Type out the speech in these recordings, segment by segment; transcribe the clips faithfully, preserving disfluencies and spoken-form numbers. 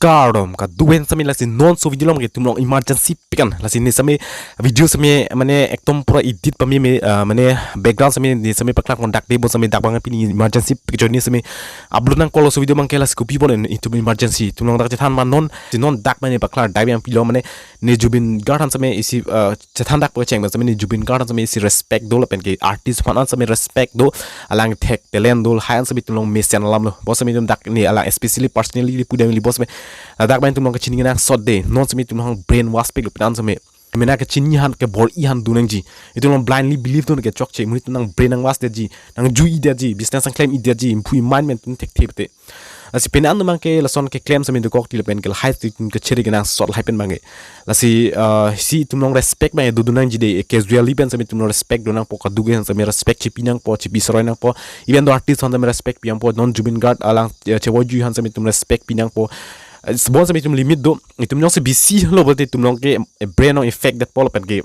Kardom, kado-an sitame lasi non laso video along ke itum along emergency pikan. Lasi ne sitame video sitame mane ekdom pura edit pame me, ah, mane background sitame ne sitame paklang kontak de, bon sitame dak abang pini emergency pik ajoine sitame upload nangkoklo laso video abang ke. Lasi kopi bon itum emergency, itum along dak chethan ma non, si non dak mane paklang dai abang pilo mane ne Zubeen Garg aphan sitame isi, ah, chethan dak pakecheng abang sitame ne Zubeen Garg aphan sitame isi respect do lapen ke artist aphan an sitame respect do, alang thek talent do, lahai an sitame itum along mesen alamlo. Bon sitame itum dak ne alang especially personally pudam li bon sitame, ah, dak abang itum along kachini kenangsot de, non sitame itum along brainwash piklo pen an sitame. Mena kachini aphan kebor-i aphan do nangji. Itum along blindly believe do nang kechokche, muni itum nang brain nang wash detji, nang jui detji, business nang klem detji, imphu iman men itum thekthe pete. Lasi pen an abang ke lason keklem sitame dokok ti lapen ke lahai si itum kachere kenangsot lahai pen abang ke. Lasi, ah, si itum along respect abang do do nangji de, casually pen sitame itum along respect do nangpo, kado-an sitame respect chipi nangpo, chipi seroi nangpo. Even though artist aphan sitame respect pi nangpo, non Zubeen Garg alang, eh, chevoi jui aphan sitame itum respect pi nangpo. Eh, bon sitame itum limit do, itum along si busy lo pulote itum along ke, eh, brain along effect detpo lapen ke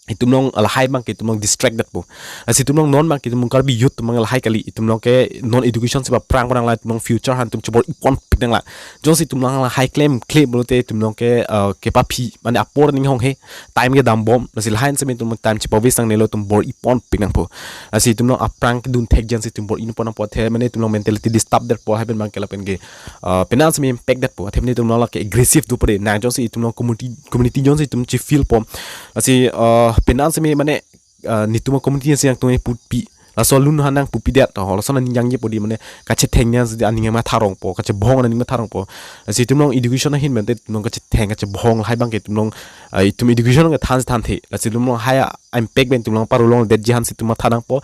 itum along lahai abang ke itum along distract detpo. Lasi itum along non abang ke itum along Karbi youth atum abang lahai kali, itum along ke non education si paprang pon nanglang, itum along future aphan itum chebor-i pon pik nanglang. Jongsi itum along lahai klemkle pulote itum along ke, eh, kepaphi mane apor ning hong he, time kedam bom. Lasi lahai an sitame itum time chepa-waste nangnelo, itum bor-i pon pik nangpo. Lasi itum along aphrang kedun thekji an si itum bor-i pon nangpo, athe mane itum along mentality disturb detpo lahai pen abang ke lapen ke, ah, pen an sitame impact detpo. Athe mane itum along lake aggressive do pore nang, jongsi itum along community, community jongsi itum che-feel po. Lasi, ah, pen an sitame mane, ah, netum community si nangtum putpi, laso alun aphan nang pupi det, to lason aning jangje po di mane kachetheng an si aning matha rongpo, kachebhong aning matha rongpo. Lasi itum along education ahin pen te itum along kachetheng kachebhong lahai abang ke itum along, ah, itum education kethan thanthe. Lasi itum along lahai a-impact pen itum along parulong detji aphan si itum matha nangpo.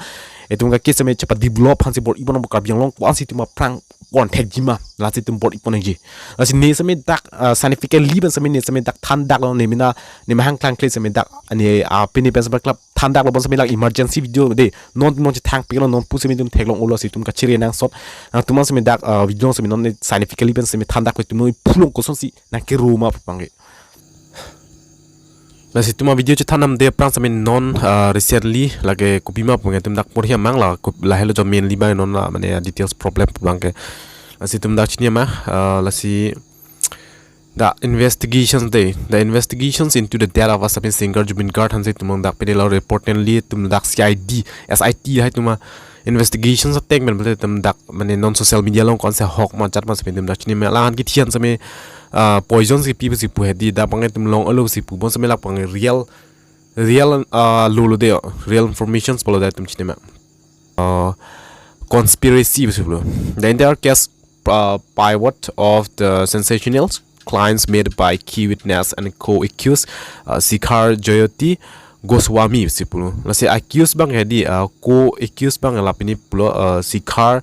Itum kake sitame chepa-develop aphan si bor-i pon nangpo, Karbi Anglong ko-an si itum aphrang pon thekji ma, lasi itum bor-i pon nangji. Lasi ne sitame dak, ah, scientifically pen sitame ne sitame dak than daklo, ne mena ne mahang klangkle sitame dak ne, ah, pini pen sitame klap than daklo, bon sitame lake emergency video de, non itum along chethang piklo, non pu sitame itum theklong-olo, si itum kachere nangsot. Nangtum an sitame dak, ah, video sitame non ne scientifically pen sitame than dak itum along iphu along kosonsi nangkero ma pu abang ke. Lasi itum a-video chethan nam de aphrang sitame non, ah, recently lake kopima pu abang ke itum dak porhi amang la, ko-, lahelo jo mainly abang non la mane details problem pu abang ke. Lasi itum dak chini ma, ah, lasi the investigations de, the investigations into the death of Assamese singer Zubeen Garg aphan si itum along dak pini la reportedly itum dak C I D, S I T hai itum a-investigations ateng pen pulote itum dak mane non social media along ko-an si ahok ma jat ma sitame itum dak chini ma, alang aphan kithi an sitame, ah, poison si pi pusi pu hedi, dak abang itum longlo si pu, bon sitame lake abang real, real, ah, lolo de, real informations pulo dak itum chini ma. Ah, conspiracy pusi pulo. The entire case, uh, pivot of the sensational claims made by key witness and co-accused, uh, Shikhar Jyoti Goswami pusi pulo. Lasi accused abang hedi, uh, co-accused abang la pini pulo, uh, Shikhar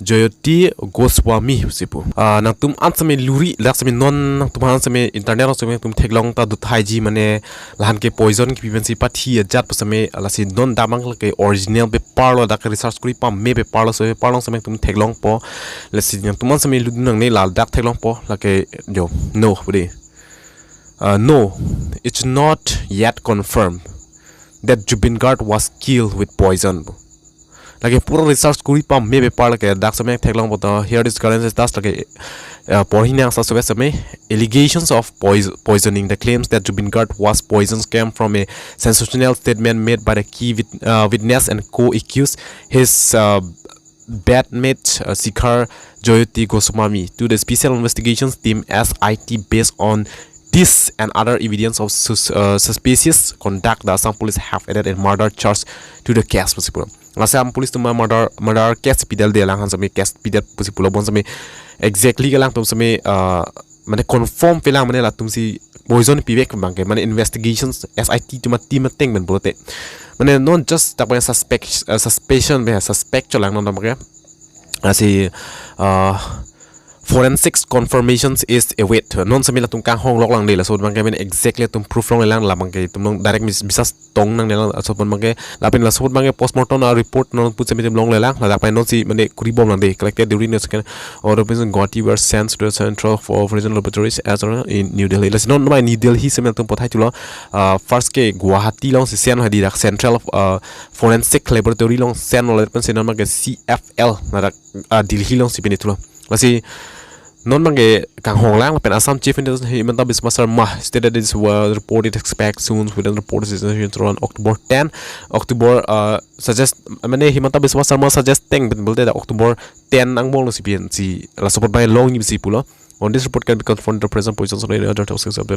Jyoti Goswami pusi pu. Uh, nangtum an sitame luri, dak sitame non nangtum an sitame internet along sitame nangtum theklong ta do thaiji mane la aphan ke poison kipi pensi pathi ajat pu sitame, lasi non dak abang lake original paper lo, dak research kori pame paper lo, so paper along sitame nangtum theklongpo. Lasi nangtum an sitame lutdun nangne, la dak theklongpo lake jo, no, pu de. Uh, no, it's not yet confirmed that Zubeen Garg was killed with poison. Lake pura research kori pame paper lake dak sitame theklongpo to. Here is current status lake, uh, porhi nang sa sube sitame. Allegations of pois-, poisoning. The claims that Zubeen Garg was poisoned came from a sensational statement made by the key wit-, uh, witness and co-accused, his, uh, bandmate, uh, Shikhar Jyoti Goswami, to the Special Investigations Team, S I T, based on this and other evidence of sus-, uh, suspicious conduct. The Assam police have added a murder charge to the case pusi pu. Assam police atum murder, murder case pidetde, alang aphan sitame case pidet pusi pulo, bon sitame exactly ke alangtum sitame, uh, mane confirm pelang mane latum si poison pivek abang ke, mane investigations S I T atum a-team ateng pen pulote. Mane non just dak abang suspect, uh, suspicion be suspect cholang non abang ke. Lasi, uh, forensics confirmations is await. Non sitame latum kanghong lok lang de, laso abang ke mane exactly atum proof longlelang, la abang ke itum along direct mis-, bisas tong nangne lang, laso abang ke, lapen laso abang ke postmortem a-report non pu sitame itum longlelang, ladak pen non si mane kori bom lang de, collected during the second autopsy in Guwahati were sent to the Centre for Forensic Laboratories as in New Delhi. Lasi non abang New Delhi sitame itum pathai thulo, uh, first ke Guwahati along si sent hadi dak Central, uh, Forensic Laboratory along sent lo, lapen si non abang ke C F L, ladak, uh, Delhi along si pini thulo. Lasi Non abangke kanghong lang, lapen Assam Chief Minister Himanta Biswa Sarma stated that this was reported expect soon with a report is around October ten. October, uh, suggest, mane Himanta Biswa Sarma suggest teng pen pulote dak October ten angbong lo si pen si la support by long ni si pulo. On this report can be confirmed the present positions of the other toxics of the,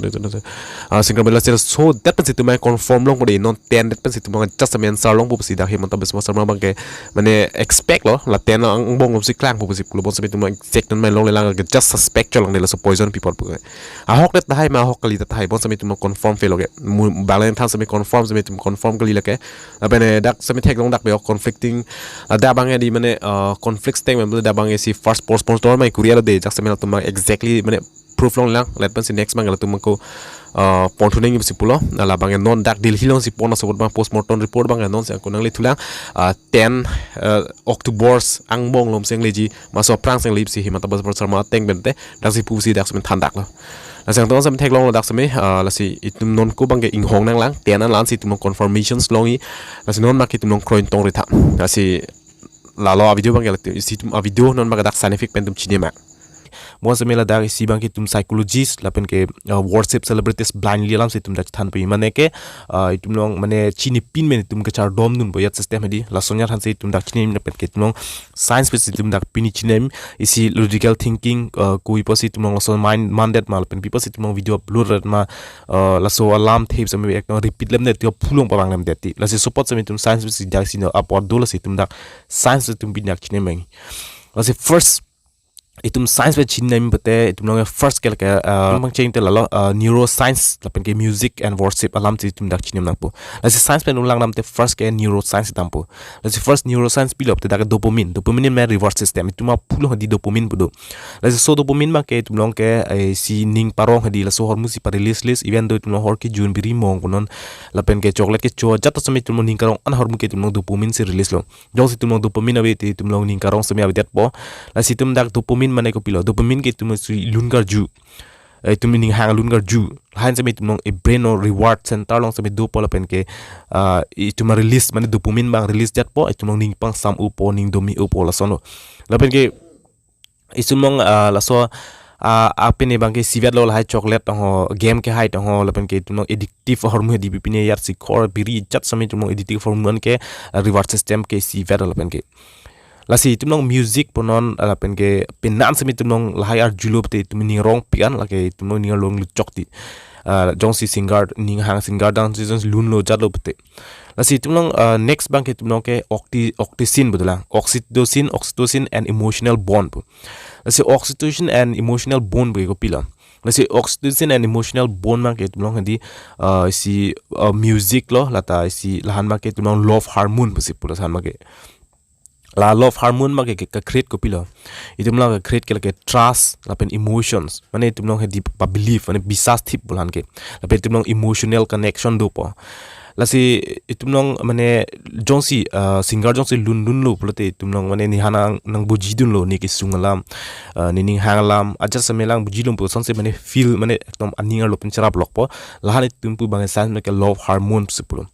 uh, Singra Mela Sera. So that pensi itum confirm longpo dei, non ten that pensi itum just a main sar longpo si dak Himanta Biswa Sarma abangke mane expect lo, la ten angbong lo si klangpo si pulo, bonseta itum exact non main longlelang ke just suspect chot lang dei, laso poison pi apot pu ke. Ahok det tahai ma ahok kali det tahai, bonseta itum confirm pelo ke. Mu-, bang le than semi confirm, semi itum confirm kali lake. Lapen, eh, dak semi theklong dak be conflicting, ah, dak abang dei mane, ah, conflict teng member dak abang si first postmortem mai kurialo dei, jak semi latum exactly mane proof longlelang, let pensi next abang latum ko, ah, pon thu nangji si pulo, la abang non dak Delhi along si pon aso abang postmortem report abang non si ako nangle thulang, ah, ten, ah, October angbong lo si nangleji, maso aphrang si nangleji si Himanta Biswa Sarma ateng pente, dak si pusi dak semi than dak lo. Lasi angtong semi theklong lo dak semi, ah, lasi itum non ko abangke inghong nanglang, ten an la-an si itum confirmations longji, lasi non mak itum long kroin tong ritha. Lasi lalo a video abangke lati, isi itum a video non mak dak scientific pen itum chini ma. Bonseta ladak isi abangke itum psychologist, lapen ke, ah, worship celebrities blindly alam si itum dak than pi. Mane ke, ah, itum long mane chinipin pen itum kachardom dunpo ajat system hedi. Lason ajat than si itum dak chini lapen ke itum long science pen si itum dak pini chini isi logical thinking, uh, ko pi apot si itum long laso mind mandet ma, lapen pi apot si itum long video upload ret ma, uh, laso alam thep semi ekdom repeat lemdet, itum phulong pavang lemdet ti. Lasi support semi itum science pen si dak si no apor do, lasi itum dak science itum pini dak chini meng. Lasi first itum science pen chini nangji pute itum long first ke lake, uh, bang cheng te lalo, uh, neuroscience lapen ke music and worship alam si itum dak chini nangpo. Lasi science pen ulang nam te first ke neuroscience dampo. Lasi first neuroscience pilo te dak dopamine. Dopamine mane reward system. Itum aphulo hedi dopamine pu do. Lasi so dopamine abangke itum long ke, eh, si ning parong hedi laso ahormu si pa release release, even though itum long hor kejun biri mong punon lapen ke chocolate kecho ajat semi itum long ning karong an ahormu ke itum long dopamine si release lo. Jongsi itum long dopamine ave te itum long ning karong semi avedetpo. Lasi itum dak dopamine mane kopilo? Dopamine ke itum si lun karju. Eh, itum ning hang lun karju. Lahen semi itum long e brain along reward center along semi dopo lapen ke, ah, itum release mane dopamine abang release jatpo, itum long ning pangsam upo, ning domi upo lason lo. Lapen ke itum long, ah, laso, ah, apine abangke isivet lo lahai chocolate tong ho, game kehai tong ho, lapen ke itum long addictive ahormu hedi pine yar sikhor biri ajat semi itum long addictive ahormu an ke, ah, reward system ke isivet lo lapen ke. Lasi itum long music punon, ah, lapen ke penan semi itum long lahai arjulo pute itum ning rong pian lake itum long ning arlo lutchok ti. Ah, jongsi singer ning hang singer dang si jongsi lunlo jatlo pute. Lasi itum long, ah, next abangke itum long ke octi-, oxytocin pu dolang. Oxytocin, oxytocin and emotional bond pu. Lasi oxytocin and emotional bond pu ke kopilo? Lasi oxytocin and emotional bond abangke itum long hedi, ah, si, ah, music lo, lata si lahan abangke itum long love hormone pusi pulo lahan abangke. La love hormone abangke ke, ke create kopilo? Itum long ke create ke lake trust lapen emotions. Mane itum long hedi pa believe, mane biswas thip pu lahan ke. Lapen itum long emotional connection dopo. Lasi itum long mane jongsi, ah, singer jongsi lun dunlo pulote itum long mane ne han nang, nangbuji dunlo, ne kesung alam, ah, ne ning hang alam, ajat semi lang buji longpo, lasonsi mane feel mane ekdom aning arlo pen cherap lokpo. Lahan itum pu abangke science mane ke love hormone si pulo.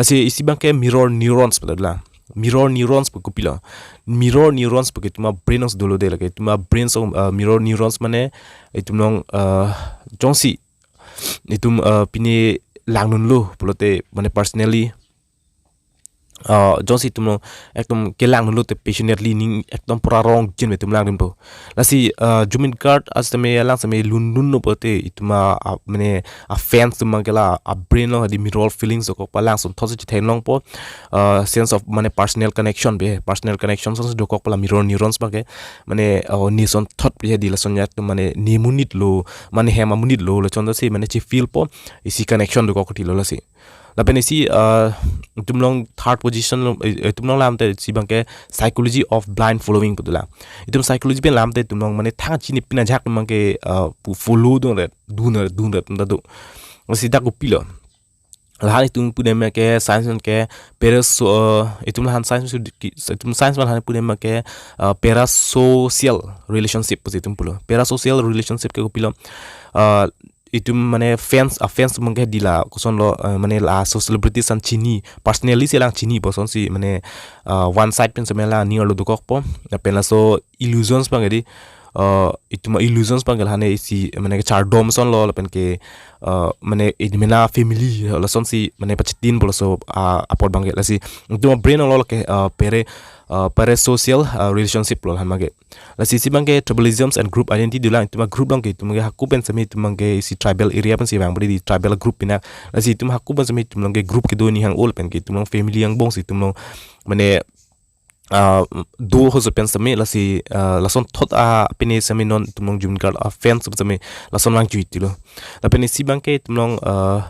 Lasi isi abangke mirror neurons pu dolang. Mirror neurons pu kopilo? Mirror neurons pu ke itum abrain along dolo dei lake. Itum abrain along, ah, mirror neurons mane itum long, ah, jongsi itum, ah, pine lang dunlo pulote mane personally, ah, jongsi itum long ekdom kelang dunlo te passionately ning ekdom pura rong jin me itum lang dunpo. Lasi, ah, Jumeirah Ghat asemi alang semi lun dunlo pulote itum a, a, mane a fans atum abangke la abrain along hedi mirror feelings dokok pu langsun thotsi chetheng longpo, ah, sense of mane personal connection pu, personal connection asonsi dokok pu la mirror neurons abangke mane, ah, ne ason thot pu hedi lason ajat atum mane ne monit lo, mane hem amonit lo, lachonta si mane chefeel po, isi connection dokok kotilo lasi. Lapen isi, ah, itum long third position lo, eh, itum long lam te isi abangke psychology of blind following pu dolang. Itum psychology pen lam te itum long mane thang chinipin ajahak abangke, ah, pu follow dunret, dunret, dunret anta do. Lasi dak kopilo? Lahan itum pu neme ke science ke peras-, ah, itum lahan science su ki, itum science lahan pu neme ke, ah, parasocial relationship pusi itum pulo. Parasocial relationship ke kopilo? Ah, itum mane fans, a fans abangke hedi la koson lo, eh, mane laso celebrities an chini, personally si lang chinipo, lasonsi mane, ah, one side pen semi lang ning arlo dokokpo. Lapen laso illusions abang hedi, uh, itum illusions abangke lahane isi mane kechardom asonlo lapen ke, uh, mane isi mena family lasonsi mane pachitinpo laso, uh, apot abangke. Lasi itum brain along ke, uh, pere, uh, parasocial, uh, relationship lo lahan abangke. Lasi isi abangke tribalisms and group identity dolang. Itum group along ke itum ke hako pen seme itum ke isi tribal area pensi vang beri di tribal group pinak. Lasi itum hako pen seme itum along ke group kedo hini hang-o lapen ke itum along family angbongsi itum along mane, uh, do hoso pen seme lasi, uh, lasonthot a pine seme non itum along Zubeen Garg a fans seme lason vang jui tilo. Lapen isi abangke itum along, uh,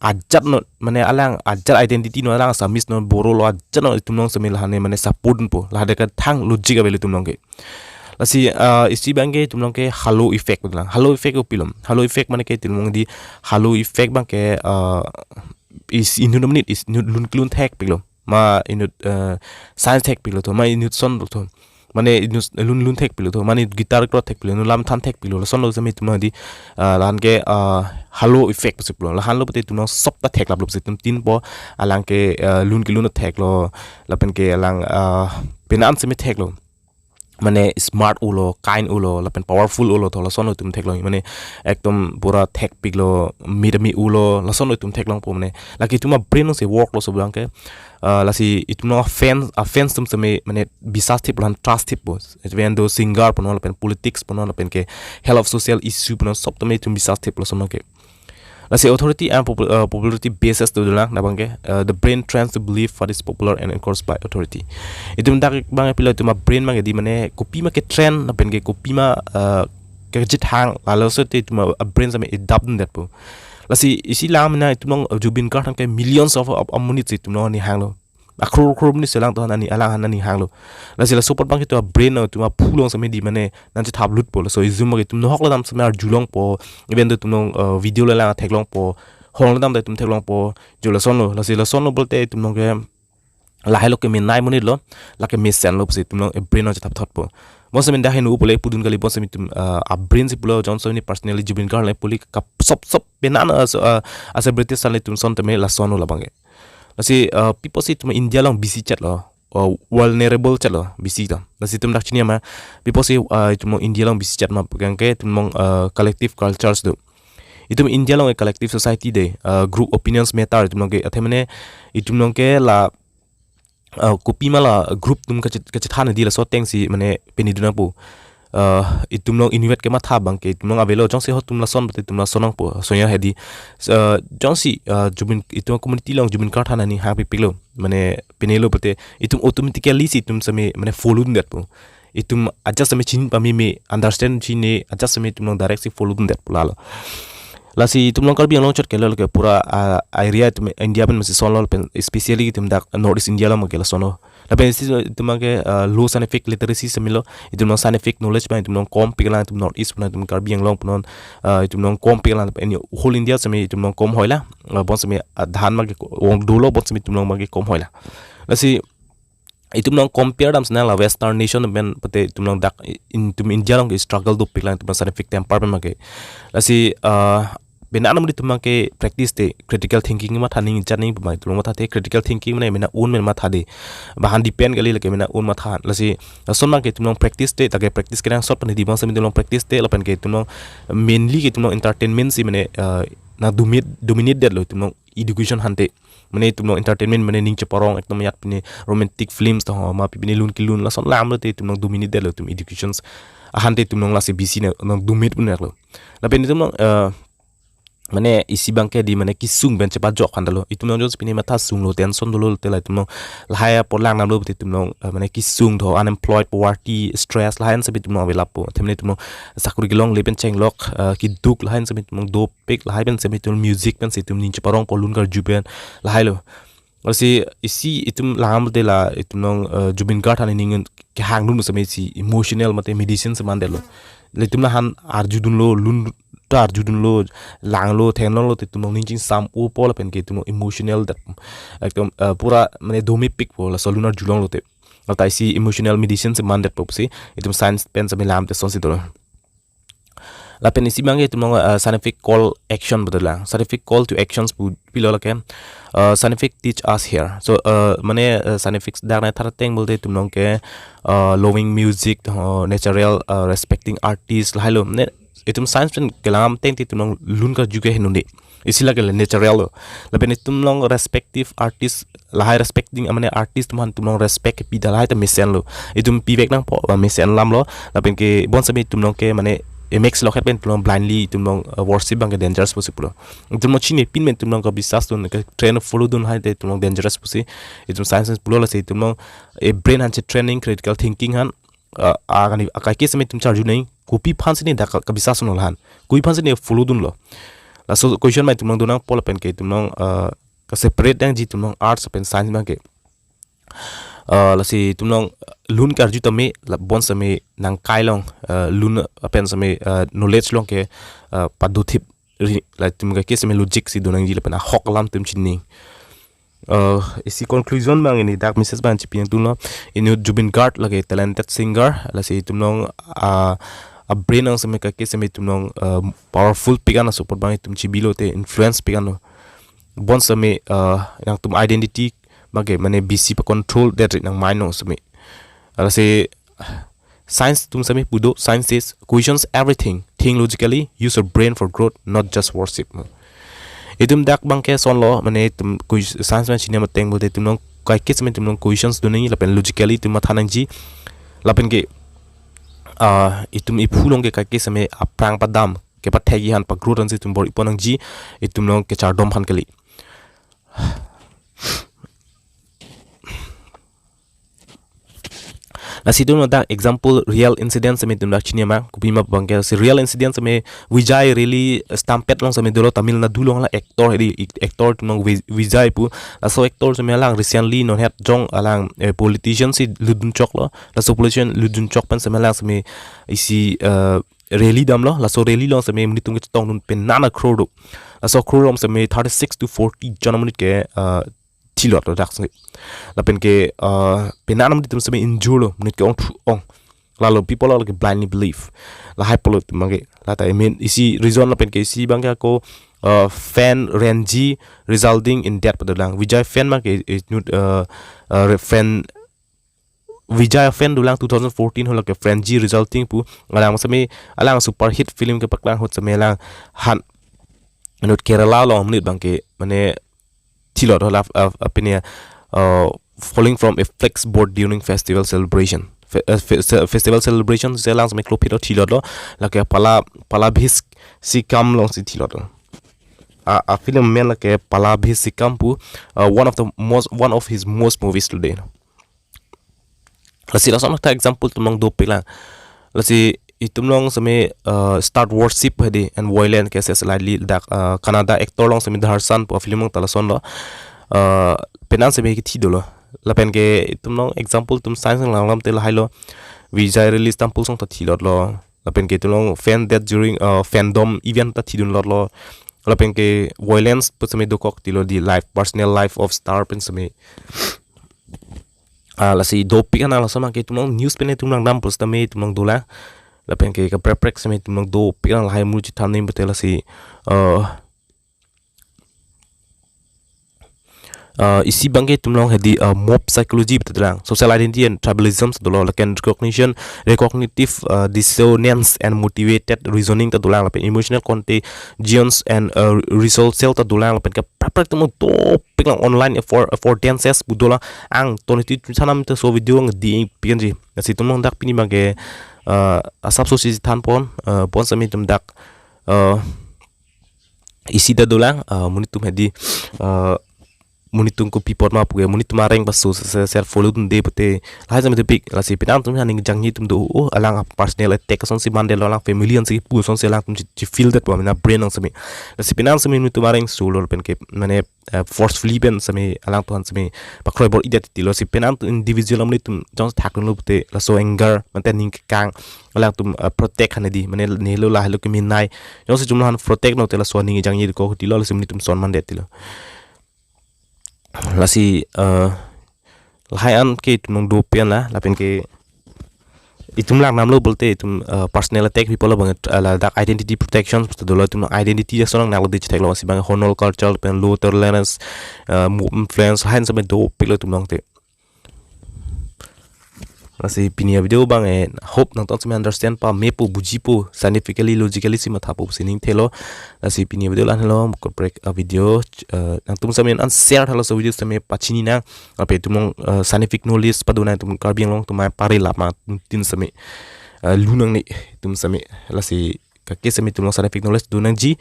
ajat non mane alang ajat identity non alang Assamese non Boro lo ajat non itum along seme lahane mane support po lahade kethang logic avelo itum along ke. Lasi, uh, isi abangke itum along ke halo effect bilang. Halo effect kopilo? Halo effect mane ke itum along di halo effect abangke, uh, is inut minit is inut lun kelun thekpiklo. Ma inut, uh, science thekpiklo tho. Ma inut son lo tho. Mane inut lun lun thekpiklo tho. Mane guitar kro thekpiklo. Inut lam than thekpiklo. Lasonlo seme itum along di, uh, lahan ke, uh, halo effect pusi pulo. Lahanlo pute itum along sob ta theklaplo pusi itum tin po alang ke, uh, lun kelun theklo. Lapen ke alang, uh, penan seme theklo. Mane smart ulo, kind ulo, lapen powerful ulo tho lasonlo itum theklo. Mane ekdom pura thekpiklo, mit ami ulo, lasonlo itum theklongpo mane. Lake itum abrain alongsi work lo laso abangke. Uh, lasi itum along fans, a fans atum seme mane bisas thip lahan trust thippo. Even though singer punon lapen politics punon lapen ke health of social issue punon sob tame itum bisas thiplo laso abangke. Lasi authority and popul-, uh, popularity basis dolang labangke, uh, the brain trains to believe what is popular and encouraged by authority. Itum dak abangke pilo itum abrain abangke di mane kopima ketrend lapen ke kopima, uh, kejithang lalo sete itum abrain seme adapt detpo. Lasi isi lang mena itum along, uh, Zubeen Garg tangke millions of, of, of monit si itum along hini hanglo. Akror kror monit selang to hana ni alang hana ni hanglo. Lasi laso apot abangke itum abrain along itum aphu along seme di mane nangchethap lutpo. Laso isi abangke itum nohok ledam seme arjulongpo. Even though itum along, uh, video le lang theklongpo. Hong ledam ta itum theklongpo. Jo lasonlo. Lasi lasonlo pulote itum along ke lahelo ke menei monit lo. Lake mesenlo pusi itum along abrain along chethap thotpo. Bonseme dak heno pule pudun kali bonseme itum, uh, abrain si pulo Johnson ni personally Zubeen Garg le puli kap sob sob penan, uh, so, uh, a celebrity sale itum son tame lasonlo labangke. Lasi, uh, people si itum India along busy chetlo, uh, vulnerable chetlo, busy ta. Lasi itum dak chini ama, people si, uh, itum along India along busy chet ma abangke itum along, uh, collective cultures do. Itum India along a collective society de, uh, group opinions matter itum along ke, athe mane itum along ke la, uh, kopima la group atum kachit-, kachithan di laso atengsi mane pini dunangpo. Uh, itum along inutvet kematha abangke itum along avelo jongsi ho itum lason pute itum lason nangpo. Sonya hedi, uh, jongsi, uh, Zubeen itum community along Zubeen Garg than hini hangpikpiklo. Mane pinelo pute itum automatically si itum seme mane follow detpo. Itum adjust seme chin pameme understand chine adjust seme itum along direct si follow detpo lalo. Lasi itum along Karbi Anglong chot kelo ke pura, ah, area itum India pen masi sonlo pen especially itum dak North East India along ke lasonlo. Lapen isi itum ke, ah, low scientific literacy semelo, itum along scientific knowledge abang itum along kompiklang itum North East punon itum Karbi Anglong punon, ah, itum along kompiklang pen whole India seme itum along kom hoila, ah, bonseme, ah, dhan abangke ko-, ong dolo bonseme itum along abangke kom hoila. Lasi itum along compare dam sena la Western nation pen pute itum along dak i-, itum India along ke struggle dopiklang itum scientific temper pen abangke. Lasi, ah, bina anam di itum abangke practice te critical thinking matha ning janing pemai itum along matha te critical thinking mane mena un men matha de. Bahan depend kali lake mena un matha. Lasi lason abangke itum along practice te take practice kenangsot pen di bonseme itum along practice te lapen ke itum along mainly ke itum along entertainment si mane, ah, nangdominate, dominate detlo itum along education hante. Mane itum along entertainment mane ning cheparong ekdom ajat pine romantic films to ho ma pine lun kelun lason alam lote itum along dominate detlo itum educations. Ahante itum along lasi busy nang, nangdominate pun lo. Lapen itum along, eh, mane isi abangke di mane kesung pen chepajok han detlo. Itum along jongsi pine matha sunglo tension dolo te la itum along lahai apot lang damlo pute itum along, eh, mane kesung tho unemployed, poverty, stress lahai an seme itum along avelappo. Athe mane itum along sakuri kelongle pen chenglok, eh, keduk lahai an seme itum along dopik lahai pen seme itum music pensi itum ning cheparongpo lun karju pen lahailo. Lasi isi itum langdam te la itum along, eh, Zubeen Garg than hini ning kehangdun seme isi emotional mate medicine seman detlo. Le itum lahan arjudunlo, lun ta arjudunlo, langlo, thenlonglo te itum along ning chingsam-opo lapen ke itum along emotional det. Ekdom, eh, pura mane domepikpo laso lun arjulonglo te. Lata isi emotional medicine seman detpo pusi itum science pen seme lam te sonsi dolo. Lapen isi abangke itum along, uh, scientific call action pu dolang. Scientific call to actions pu pilo lake. Uh, scientific teach us here. So, uh, mane, uh, scientific dak nangthan ateng pulote itum along ke, uh, loving music, uh, natural, uh, respecting artist, lahai lo. Ne, itum science pen kelang ateng te itum along lun karju ke henunde. Isi lake le natural lo. Lapen itum along respective artist, lahai respecting, mane artist atum aphan itum along respect kepi ta lahai ta mesen lo. Itum pivek nangpo, uh, mesen alam lo. Lapen ke bonsitame itum along ke mane emek silok het pen itum along blindly itum along, uh, worship abangke dangerous pusi pulo. Itum along chinipin pen itum along kabisas dun, ke trend follow dun lahai te itum along dangerous pusi itum science pulo. Lasi itum along e brain aphan chetraining, critical thinking aphan, uh, akani, akaike sitame itum charju nangji, kopi aphansi ne dak ka, kabisas dunlo lahan, kopi aphansi ne follow dunlo. Laso question abang itum along do nangpo lapen ke itum along, uh, ka separate nangji itum along arts lapen science abangke. Uh, lasi itum along lun karju tame, la bonsitame nangkai along, uh, lun lapen sitame, uh, knowledge along ke, uh, padothip ri, la itum kaike sitame logic si do nangji lapen ahok alam itum chini. Uh, isi conclusion abang hini dak message abang chipi nangdunlo. Inut Zubeen Garg lake talented singer, lasi itum along, uh, a brain along sitame kaike sitame itum along, uh, powerful pik an, support abang itum chibilo te influence pik an lo. Bonsitame, uh, nangtum identity abangke mane bisi pa control det ri nang mind along sitame. Lasi science atum sitame pu do, science says questions everything, think logically, use your brain for growth, not just worship. Itum dak abangke lasonlo, mane itum ques-, science abang chini ateng pulote itum along kaike sitame itum along questions do nangji lapen logically itum matha nangji. Lapen ke, ah, itum iphu along ke kaike sitame aphrang padam kepathekji aphan, pa growth aphansi itum bor-ipon nangji, itum along kechardom aphan kali. Lasi itum dak example real incident sitame itum dak chini ma, kopima abangke si real incident sitame Vijay rally stampede along sitame dolo, Tamil Nadu along la actor hedi, actor itum along Vi-, Vijay pu. Laso actor sitame alang recently non het jong alang, eh, politician si lutdun choklo. Laso politician lutdun chok pen sitame alang sitame isi, eh, rally damlo. Laso rally along sitame monit atum kachetongdun penan akror do. Laso akror along sitame thirty-six to forty jon amonit ke, uh, thilot lo dak si. Lapen ke, uh, penan amonit atum sitame injure lo, monit ke ongthu-ong. Lalo people are like blindly believe. Lahai pulo itum abangke. Lata, I mean, isi reason lapen ke isi abangke ako, uh, fan frenzy resulting in death pu dolang. Vijay fan abangke, eh, inut, uh, uh, fan Vijay fan dolang two thousand fourteen hala ke Frenzy resulting pu, alang sitame alang superhit film kepaklang ahut sitame alang han inut Kerala along amonit abangke mane thilot hala, uh, apini, uh, falling from a flex board during festival celebration. Fe-, uh, fe-, se-, festival celebration si alang sitame klophi thilot lo, lake Pala, Palaabhisikam along si thilot lo. A, a film amen lake Palaabhisikam pu, uh, one of the most, one of his most movies today. Lasi lason ta example itum along dopik lang. Lasi itum along sitame, uh, start worship hedi and violent cases lightly dak, uh, Kannada actor along sitame Darshan pu film along ta lasonlo. Uh, penan sitame kethi dolo. Lapen ke itum along example itum science langlam te lahai lo. Vijay rally stampede along ta thilot lo. Lapen ke itum along fan death during, uh, fandom event ta thidun lot lo. Lapen ke violence pu sitame dokok tilo di life, personal life of star pen sitame. Ah, lasi dopik ana laso abangke itum along news pen itum along dam pu sitame itum along dolang. Lapen ke kaprek prek sitame itum along dopik ana lahai mu chithan nim pute lasi, uh, uh, isi abangke itum along hedi, uh, mob psychology pu dolang, social identity and tribalism dolo, lapen recognition, recognitive, uh, dissonance and motivated reasoning ta dolang, lapen emotional contagions and, uh, resocial ta dolang, lapen kaprek prek itum along dopik lang, online affor-, affordances pu dolang, ang toniti sanam te so video ngdi pikanji. Lasi itum along dak pini abangke, uh, asapso si thanpon, uh, bonsitame itum dak, uh, isi ta dolang, uh, monit atum hedi, uh, monit atum kopi apot ma puke, monit atum areng paso se, se, se follow dunde pute, lahai sitame dopik, lasi penan atum aning jangni atum do, oh, alang personal attack asonsi mandetlo, alang family ansi pu asonsi alangtum chi, chi feel that po, mane brain along sitame. Lasi penan sitame monit atum areng solo pen ke, mane, uh, forcefully pen sitame alangtum aphan sitame pakroi bor-idet tilo, si penan atum individual amonit atum jongsi thakdunlo pute, laso anger, mate ning kekang, alangtum, uh, protect hane di, mane nelo lahelo keminai. Jongsi itum along protect non te laso aning jangni dokok tilo, lasi monit atum son mandet tilo. Lasi, uh, lahai an ke itum along dopik an la, lapen ke Itum lang namlo pulote itum, uh, personal attack people abang, uh, ladak identity protection puta dolo, itum identity ason nanglo, di chetheklong si abang honor culture pen low tolerance, uh, mo- influence lain seme dopiklo itum along te. Lasi pini avideo abang, eh, hope nangtum seme understand pamepo, bujipo, scientifically, logically si mathapo si ningthelo. Lasi pini avideo la-anlo, kaprek avideo, uh, nangtum seme an share tha laso video seme pachini nang, ape itum along, uh, scientific knowledge pado nang, itum Karbi Anglong atum apar la ma tin seme, uh, lunang ni itum seme. Lasi kake seme itum along scientific knowledge do nangji,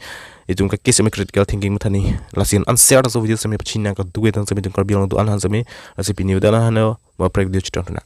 itum kake seme critical thinking matha ni. Lasi an share tha laso video seme pachini nang, kadokave atum seme itum Karbi Anglong do-an aphan seme. Lasi pini avideo la-anlo, kaprek video chetong tuna.